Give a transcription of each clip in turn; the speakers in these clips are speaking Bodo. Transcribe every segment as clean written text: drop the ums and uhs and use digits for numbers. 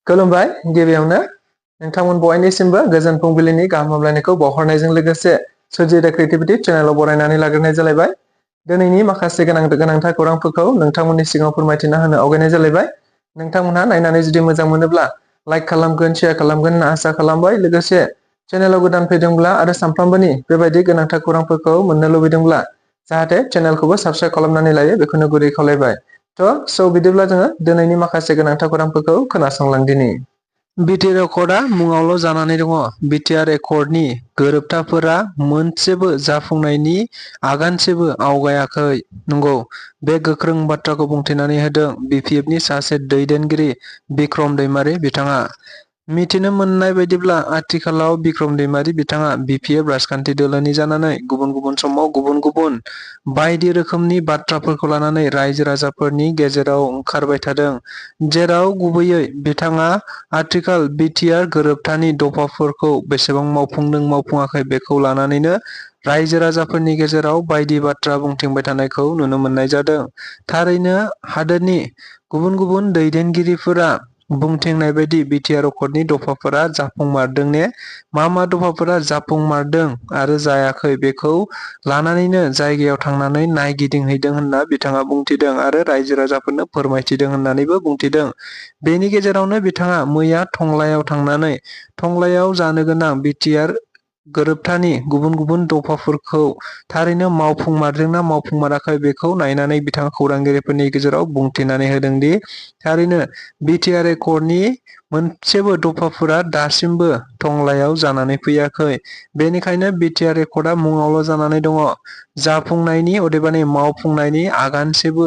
खुलुमबाय गिबियावनो नोंथांमोन बयनिसिमबो गोजोन फुंबिलिनि गाहाम हामलायनायखौ बावहरनायजों लोगोसे सुजिदा क्रिएटिभिटी चेनेलाव बरायनानै लाग्रोनाय जालायबाय। दिनैनि माखासे गोनांथार खौरांफोरखौ नोंथांमोननि सिगाङाव फोरमायथिना होनो आवगायनाय जालायबाय। नोंथांमोनहा नायनानै जुदि मोजां मोनोब्ला लाइक खालामगोन, शेयार खालामगोन होनना आसा खालामबाय। लोगोसे चेनेलाव गोदान फैदोंब्ला आरो सानफ्रामबोनि बेबायदि गोनांथार खौरांफोरखौ मोननो लुबैदोंब्ला जाहाथे चेनेलखौबो साबस्क्राइब खालामनानै लायो बेखौनो गुरै खावलायबाय। बिदिब्ला जोङो दिनैनि माखासे गोनांथार खौरांफोरखौ खोनासंलांदिनि। BTR Accordआ मुङावल' जानानै दङ। BTR Accordनि गोरोबथाफोरा मोनसेबो जाफुंनायनि आगानसेबो आवगायाखै। नंगौ, बे गोख्रों बाथ्राखौ बुंथिनानै होदों BPFनि सासे दैदेनगिरि बिक्रम दैमारी बिथाङा। मिथिनो मोननाय बायदिब्ला आथिखालाव बिक्रम दैमारी बिथाङा BPF राजखान्थि दोलोनि जानानै गुबुन समाव गुबुन बायदि रोखोमनि बाथ्राफोरखौ लानानै रायजो राजाफोरनि गेजेराव ओंखारबाय थादों। जेराव गुबैयै बिथाङा आथिखाल BTR गोरोबथानि दफाफोरखौ बेसेबां मावफुंदों मावफुङाखै बेखौ लानानैनो रायजो राजाफोरनि गेजेराव बायदि बाथ्रा बुंथिंबाय थानायखौ नुनो मोननाय जादों। थारैनो हादोरनि गुबुन दैदेनगिरिफोरा बुंथिंनाय बायदि BTR Accordनि दफाफोरा जाफुंमारदों ने? मा दफाफोरा जाफुंमारदों आरो जायाखै बेखौ लानानैनो जायगायाव थांनानै नायगिदिंहैदों होनना बिथाङा बुंथिदों आरो रायजो राजाफोरनो फोरमायथिदों होननानैबो बुंथिदों। बेनि गेजेरावनो बिथाङा मैया टंलायाव थांनानै टंलायाव जानो गोनां BTR गोरोबथानि गुबुन दफाफोरखौ थारैनो मावफुंमारदोंना मावफुंमाराखै बेखौ नायनानै बिथाङा खौरांगिरिफोरनि गेजेराव बुंथिनानै होदोंदि थारैनो BTR Accordनि मोनसेबो दफाफोरा दासिमबो टंलायाव जानानै फैयाखै। बेनिखायनो BTR Accordआ मुङावल' जानानै दङ। जाफुंनायनि अदेबानि मावफुंनायनि आगानसेबो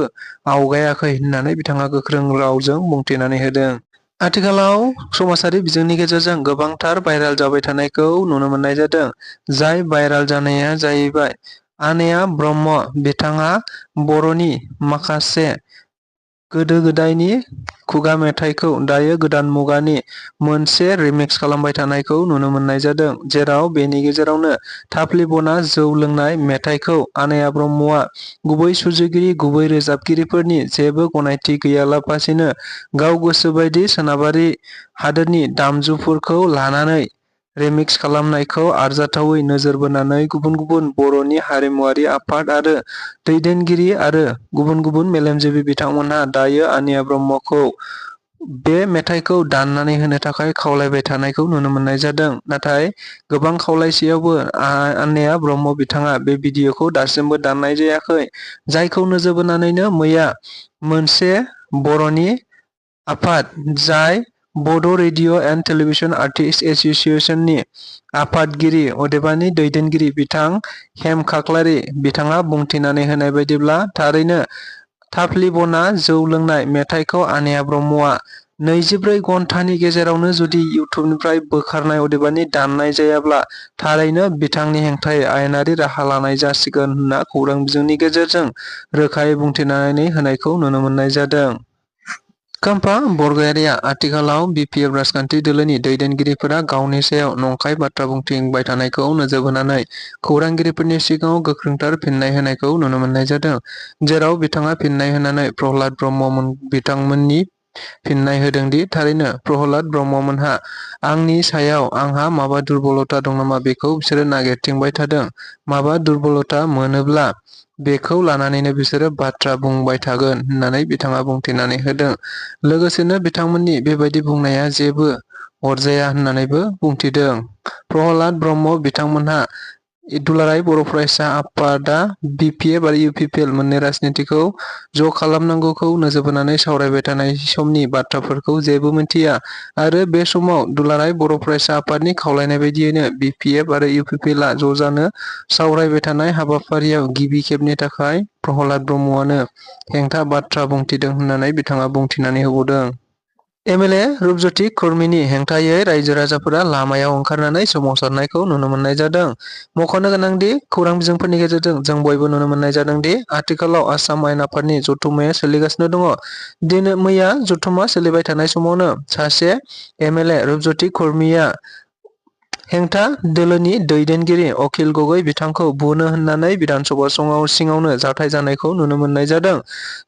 आवगायाखै होननानै बिथाङा गोख्रों रावजों बुंथिनानै होदों। आथिखालाव समाजारि बिजोंनि गेजेरजों गोबांथार भाइरेल जाबाय थानायखौ नुनो मोननाय जादों। जाय भाइरेल जानाया जाहैबाय आनेया ब्रह्म बिथाङा बर'नि माखासे गोदो गोदायनि खुगा मेथाइखौ दायो गोदान मुगानि मोनसे रिमिक्स खालामबाय थानायखौ नुनो मोननाय जादों। जेराव बेनि गेजेरावनो थाफ्ली बना जौ लोंनाय मेथाइखौ आनेया ब्रह्मआ गुबै सुजुगिरि गुबै रोजाबगिरिफोरनि जेबो गनायथि गैयालाबासिनो गाव गोसोबायदि सोनाबारि हादोरनि दामजुफोरखौ लानानै रिमिक्स खालामनायखौ आरजाथावै नोजोर बोनानै गुबुन बर'नि हारिमुआरि आफाद आरो दैदेनगिरि आरो गुबुन मेलेमजिबि बिथांमोनहा दायो आनेया ब्रह्मखौ बे मेथाइखौ दाननानै होनो थाखाय खावलायबाय थानायखौ नुनो मोननाय जादों। नाथाय गोबां खावलायसेयावबो आनेया ब्रह्म बिथाङा बे भिडिअखौ दासिमबो दाननाय जायाखै। जायखौ नोजोर बोनानैनो मैया मोनसे बर'नि आफाद जाय बड' रेडिअ एन्ड टेलिभिसन आर्टिस्ट एस'सिएशननि आफादगिरि अदेबानि दैदेनगिरि बिथां हेम खाख्लारि बिथाङा बुंथिनानै होनाय बायदिब्ला थारैनो थाफ्ली बना जौ लोंनाय मेथाइखौ आनेया ब्रह्मआ 24 घन्टानि गेजेरावनो जुदि इउटुबनिफ्राय बोखारनाय अदेबानि दाननाय जायाब्ला थारैनो बिथांनि हेंथायै आयेनारि राहा लानाय जासिगोन होनना खौरां बिजोंनि गेजेरजों रोखायै बुंथिनानै होनायखौ नुनो मोननाय जादों। खाम्फा बरगयारिया आथिखालाव BPF राजखान्थि दोलोनि दैदेनगिरिफोरा गावनि सायाव नंखाय बाथ्रा बुंथिंबाय थानायखौ नोजोर बोनानै खौरांगिरिफोरनि सिगाङाव गोख्रोंथार फिननाय होनायखौ नुनो मोननाय जादों। जेराव बिथाङा फिननाय होनानै प्रहलाद ब्रह्म बिथांमोननि फिननाय होदोंदि थारैनो प्रहलाद ब्रह्ममोनहा आंनि सायाव आंहा माबा दुरबलता दं नामा बेखौ बिसोरो नागिरथिंबाय थादों। माबा दुरबलता मोनोब्ला बेखौ लानानैनो बिसोरो बाथ्रा बुंबाय थागोन होननानै बिथाङा बुंथिनानै होदों। लोगोसेनो बिथांमोननि बेबायदि बुंनाया जेबो अरजाया होननानैबो बुंथिदों। प्रहलाद ब्रह्म बिथांमोनहा दुलाराय बर' फरायसा आफादा BPF आरो UPPL मोननै राजनितिखौ ज' खालामनांगौखौ नोजोर बोनानै सावरायबाय थानाय समनि बाथ्राफोरखौ जेबो मिथिया आरो बे समाव दुलाराय बर' फरायसा आफादनि खावलायनाय बायदियैनो BPF आरो UPPLआ ज' जानो सावरायबाय थानाय हाबाफारियाव गिबि खेबनि थाखाय प्रहलाद ब्रह्मआनो हेंथा बाथ्रा बुंथिदों होननानै बिथाङा बुंथिनानै होबावदों। MLA रुपज्योति खुरमीनि हेंथायै रायजो राजाफोरा लामायाव ओंखारनानै सोमावसारनायखौ नुनो मोननाय जादों। मख'नो गोनांदि खौरां बिजोंफोरनि गेजेरजों जों बयबो नुनो मोननाय जादोंदि आथिखालाव आसाम आयेन आफादनि जथुम्माया सोलिगासिनो दङ। मैया जथुम्मा सोलिबाय थानाय समावनो सासे MLA रुपज्योति खुरमीया हेंथा दोलोनि दैदेनगिरि अखिल गगৈ बिथांखौ बुनो होननानै बिधान सभा सिङावनो जाथाय जानायखौ नुनो मोननाय जादों।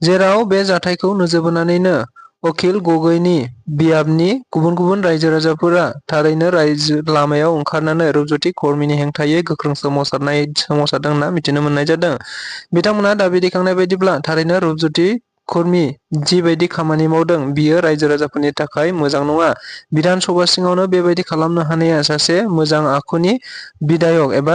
जेराव बे जाथायखौ नोजोर बोनानैनो अखिल गगৈनि बियाबनि गुबुन गुबुन रायजो राजाफोरा थारैनो रायजो लामायाव ओंखारनानै रुजुथि खर्मीनि हेंथायै गोख्रों सोमावसारदों होनना मिथिनो मोननाय जादों। बिथांमोना दाबि दैखांनाय बायदिब्ला थारैनो रुजुथि खर्मी जिबायदि खामानि मावदों बियो रायजो राजाफोरनि थाखाय मोजां नङा। बिधान सभा सिङावनो बेबायदि खालामनो हानाया सासे मोजां आखुनि बिधायक एबा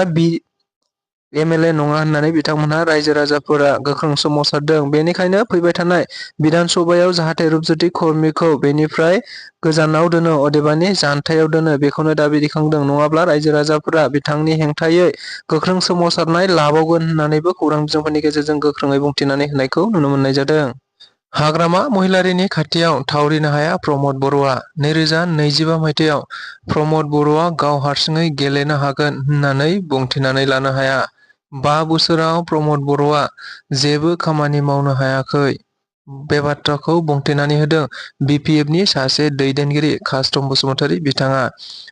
एमएलए नङा होननानै बिथांमोनहा रायजो राजाफोरा गोख्रों सोमावसारदों। बेनिखायनो फैबाय थानाय बिधान सभायाव जाहाथे रुजुथि खर्मीखौ बेनिफ्राय गोजानाव दोनो अदेबानि जानथायाव दोनो बेखौनो दाबि दैखांदों। नङाब्ला रायजो राजाफोरा बिथांनि हेंथायै गोख्रों सोमावसारनाय लाबावगोन होननानैबो खौरां बिजोंफोरनि गेजेरजों गोख्रोङै बुंथिनानै होनायखौ नुनो मोननाय जादों। हाग्रामा महिलारिनि खाथियाव थावरिनो हाया प्रमद बर'आ 2025 मायथाइयाव प्रमद बर'आ गाव हारसिङै गेलेनो हागोन होननानै बुंथिनानै लानो हाया। 5 बोसोराव प्रमद बर'आ जेबो खामानि मावनो हायाखै। बे बाथ्राखौ बुंथिनानै होदों बिपिएफनि सासे दैदेनगिरि कास्टम बसुमतारी बिथाङा।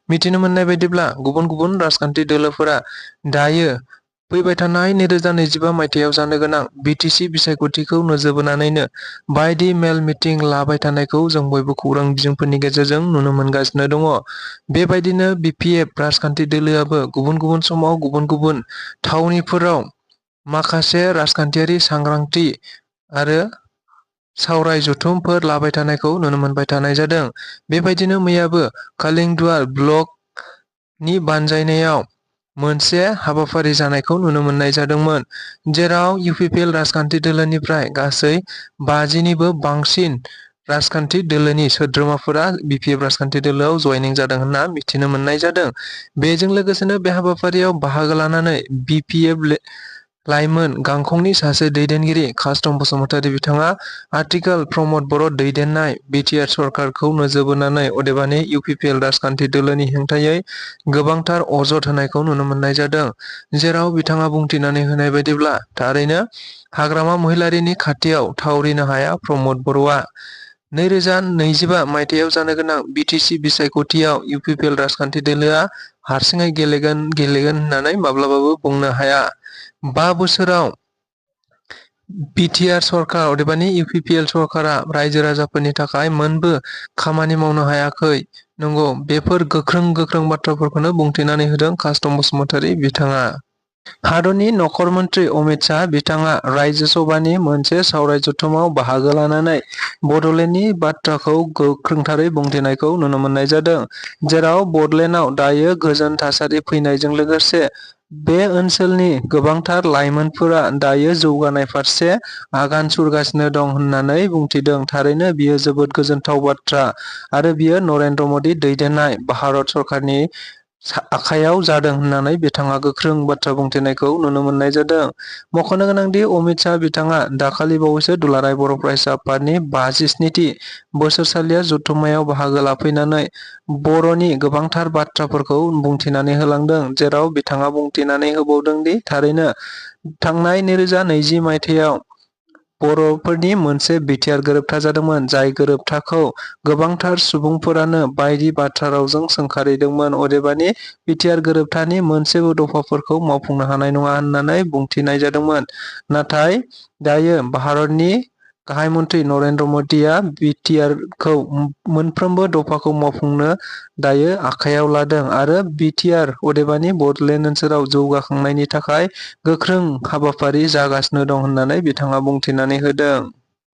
मिथिनो मोननाय बायदिब्ला गुबुन गुबुन राजखान्थि दोलोफोरा दायो फैबाय थानाय 2025 मायथाइयाव जानो गोनां बिटिसि बिसायख'थिखौ नोजोर बोनानैनो बायदि मेल मिटिं लाबाय थानायखौ जों बयबो खौरां बिजोंफोरनि गेजेरजों नुनो मोनगासिनो दङ। बेबायदिनो बिपिएफ राजखान्थि दोलोआबो गुबुन गुबुन समाव गुबुन गुबुन थावनिफोराव माखासे राजखान्थियारि सांग्रांथि आरो सावराय जथुमफोर लाबाय थानायखौ नुनो मोनबाय थानाय जादों। बेबायदिनो मैयाबो कालिंदुवार ब्लकनि बानजायनायाव मोनसे हाबाफारि जानायखौ नुनो मोननाय जादोंमोन। जेराव इउपिपिएल राजखान्थि दोलोनिफ्राय गासै 50निबो बांसिन राजखान्थि दोलोनि सोद्रोमाफोरा बिपिएफ राजखान्थि दोलोआव जयनिं जादों होनना मिथिनो मोननाय जादों। बेजों लोगोसेनो बे हाबाफारियाव बाहागो लानानै बिपिएफ लाइमोन गांखंनि सासे दैदेनगिरि कास्टम बसुमतारी बिथाङा आथिखाल प्रमद बर' दैदेननाय बिटिआर सरकारखौ नोजोर बोनानै अदेबानि इउपिपिएल राजखान्थि दोलोनि हेंथायै गोबांथार अजद होनायखौ नुनो मोननाय जादों। जेराव बिथाङा बुंथिनानै होनाय बायदिब्ला थारैनो हाग्रामा महिलारिनि खाथियाव थावरिनो हाया प्रमद बर'आ। 2025 मायथाइयाव जानो गोनां बिटिसि बिसायख'थियाव इउपिपिएल राजखान्थि दोलोआ हारसिङै गेलेगोन होननानै माब्लाबाबो बुंनो हाया। 5 बोसोराव बिटिआर सरकार अदेबानि इउपिपिएल सरकारा रायजो राजाफोरनि थाखाय मोनबो खामानि मावनो हायाखै। नंगौ, बेफोर गोख्रों बाथ्राफोरखौनो बुंथिनानै होदों कास्टम बसुमतारी बिथाङा। हादरनि नखर मन्त्रि अमित शाह बिथाङा रायजो सभानि मोनसे सावराय जथुमाव बाहागो लानानै बड'लेण्डनि बाथ्राखौ गोख्रोंथारै बुंथिनायखौ नुनो मोननाय जादों। जेराव बड'लेण्डआव दायो गोजोन थासारि फैनायजों लोगोसे बे ओनसोलनि गोबांथार लाइमोनफोरा दायो जौगानाय फारसे आगान सुरगासिनो दं होननानै बुंथिदों। थारैनो बियो जोबोद गोजोनथाव बाथ्रा आरो बियो नरेन्द्र मदि दैदेननाय भारत सरकारनि आखायाव जादों होननानै बिथाङा गोख्रों बाथ्रा बुंथिनायखौ नुनो मोननाय जादों। मख'नो गोनांदि अमित शाह बिथाङा दाखालि बावैसो दुलाराय बर' फरायसा आफादनि 57थि बोसोरसालिया जथुम्मायाव बाहागो लाफैनानै बर'नि गोबांथार बाथ्राफोरखौ बुंथिनानै होलांदों। जेराव बिथाङा बुंथिनानै होबावदों दि थारैनो थांनाय 2020 मायथाइयाव बर'फोरनि मोनसे बिटिआर गोरोबथा जादोंमोन। जाय गोरोबथाखौ गोबांथार सुबुंफोरानो बायदि बाथ्रा रावजों सोंखारिदोंमोन अदेबानि बिटिआर गोरोबथानि मोनसेबो दफाफोरखौ मावफुंनो हानाय नङा होननानै बुंथिनाय जादोंमोन। नाथाय दायो भारतनि गाहाय मन्त्रि नरेन्द्र मदिया बिटिआरखौ मोनफ्रोमबो दफाखौ मावफुंनो दायो आखायाव लादों आरो बिटिआर अदेबानि बड'लेण्ड ओनसोलाव जौगाखांनायनि थाखाय गोख्रों हाबाफारि जागासिनो दं होननानै बिथाङा बुंथिनानै होदों।